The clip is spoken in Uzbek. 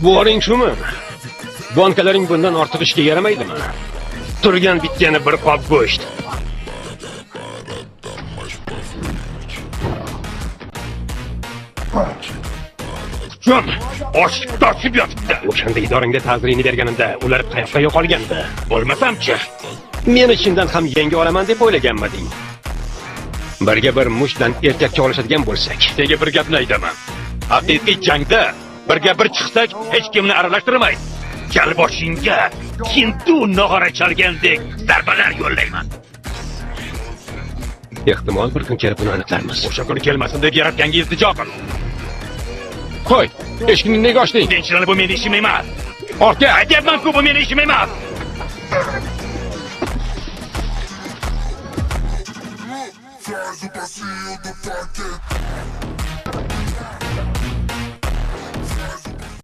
Boring shumi? Bankalaring bundan ortiq ishga yaramaydimi? Turgan bitgani bir qop go'sht. Kuchum oshib toshib yotibdi. O'shanda idorangda ta'ziringni berganimda ular qayoqqa yo'qolgandi? Bo'lmasamchi? Meni chindan ham yenga olaman deb o'ylaganmiding? Birga bir mushdan erkakcha olishadigan bo'lsak, Senga bir gapni aytaman. Haqiqiy jangda birga bir chiqsak, hech kimni aralashtirmaydi. Kal boshingga kintu nog'ora chalgandek zarbalar yo'llayman. Ehtimol bir kun kelib buni aniqlarmiz. O'sha kun kelmasin deb yaratganga iltijo qil. Qo'y, eshikni nega ochding? Tinchlan, bu meni ishim emas. Ortga! Aytyapman-ku, bu meni ishim emas. Faz o passinho do parque.